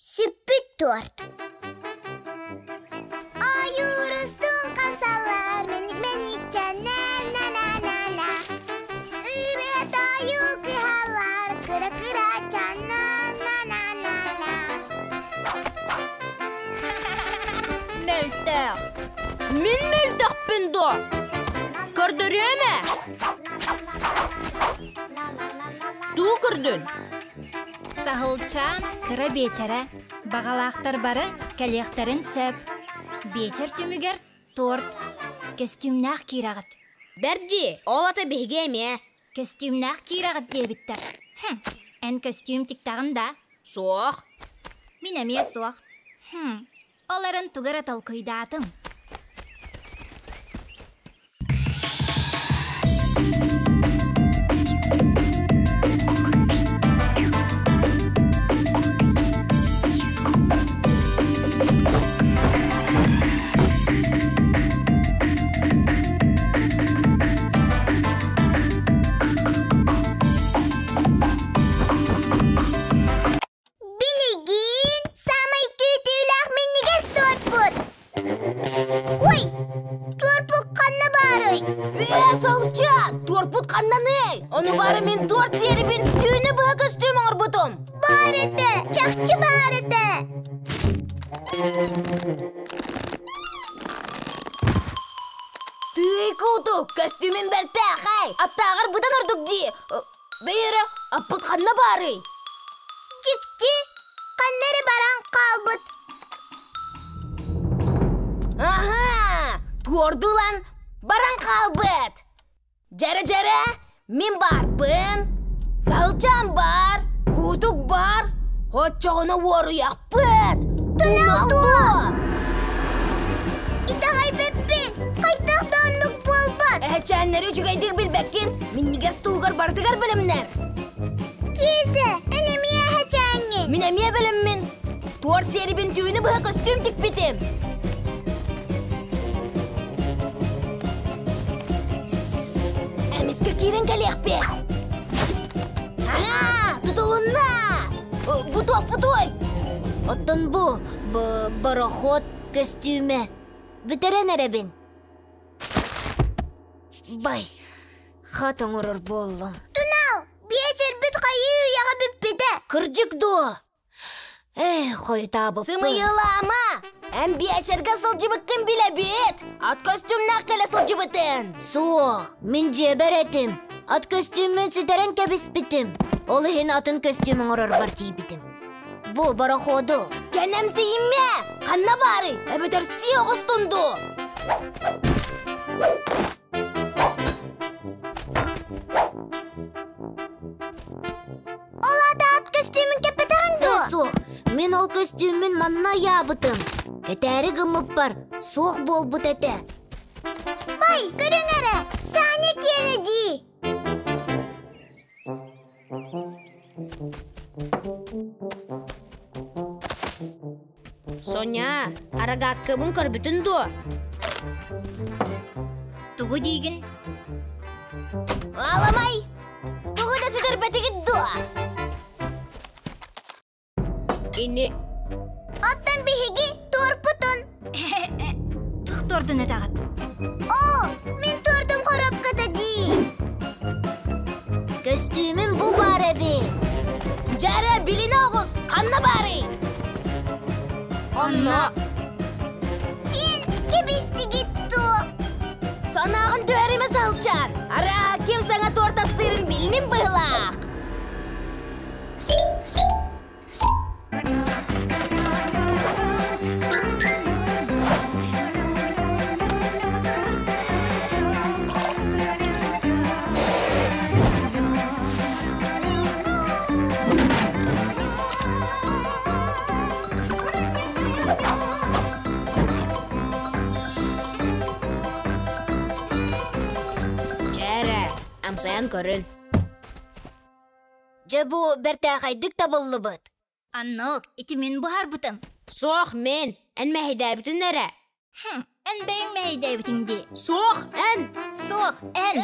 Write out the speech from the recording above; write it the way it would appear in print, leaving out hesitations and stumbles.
Сүппүт торт. Ойуурустун хамсаллар мэник-мэник на-на-на-на. Ырыа тойук кыһаллар кыра-кыра на-на-на-на. Мөлтөх. Мин мөлтөхпүн дуо? Көрдөрүөм ээ. Туу көрдүн? Саһылчаан кыра биэчэрэ, баҕалаахтар бары кэлиэхтэрин сөп. Биэчэр түмүгэр торт, көстүүмнээх киирэҕит. Бэрт дии, ол ата биһиги эмиэ. Көстүүмнээх киирэҕит диэбиттэр. Хм, эн көстүүм тиктэҕин да? Суох. Мин эмиэ суох. Хм, ол эрэн тугу эрэ толкуйдаатым. Билигин саамай күүтүүлээх минньигэс торпут. Ой, торпут ханна баарый? Ээ, салча, торпут ханнаный? Ону бары мин торт сиэрибин түүнү быһа көстүүм оҥорбутум. Баар этэ, чахчы баар этэ. Тыый кууту, көстүүмүн бэртээхэй, аттааҕар быдан ордук дии. Бэйэрэ, аппыт ханна баарый? Дьикти, ханна эрэ баран хаалбыт. Аһаа, туорду ылан баран хаалбыт. Дьэрэ-дьэрэ, мин баарбын, саһылчаан баар, куутук баар, оччоҕуна уоруйахпыт. Тунал дуо? Итэҕэйбиппин, хайдах да оннук буолбат. Эһэчээннэри үчүгэйдик билбэккин, минньигэс туһугар барытыгар бэлэмнэр. Киэсэ, эн эмиэ эһэчээҥҥин. Мин эмиэ бэлэммин. Туорт сиэрибин түүнү быһа көстүүм тикпитим. Эмискэ киирэн кэлиэхпит. Аһаа, тутулунна! Бутуок, бутуой! Оттон бу, борохуот көстүүмэ. Бүтэрэн эрэбин. Бай, хат оҥорор буоллум. Тунал, биэчэрбит хайыы үйэҕэ бүппүтэ. Кырдьык дуо? Эх, хойутаабыппын. Сымыйылаама! Эн биэчэргэ сылдьыбыккын билэбит! Ат көстүүмнээх кэлэ сылдьыбытын! Суох, мин дьиэбэр этим. Ат көстүүммүн сүтэрэн кэбиспитим. Ол иһин атын көстүүм оҥорорбор тиийбитим. Бу борохуоду. Кэнэмсийиммэ! Ханна баарый? Эбэтэр сии оҕустун дуу? Ол аата ат көстүүмүн кэппэтэҕиҥ дуо? Суох, мин ол көстүүммүн манна ыйаабытым. Кэтээри гыммыппар суох буолбут этэ. Бай, көрүҥ эрэ, Саня киэнэ дии. Соня, арагаккабын көрбүтүн дуо? Тугу диигин? Аламай! Тугу да сүтэрбэтигит дуо? Ини Оттон биһиги туорпутун. Туох туордун этэҕит? Оо, мин туордум коробката дии. Көстүүмүм бу баар эбит. Дьэрэ, билинэ оҕус, ханна баарый? Онно. Син кэбистигит дуо? Санааҕын түһэримэ саһылчаан. Араа, ким саҥа торт астыырын билинин быһылаах. Чээрэ, амсайан көрүн. Дьэ бу бэртээхэйдик табыллыбыт. Аннык, ити мин буһарбытым. Суох, мин. Эн мэһэйдээбитин эрэ. Хм, эн бэйэҥ мэһэйдээбитиҥ дии. Суох, эн! Суох, эн!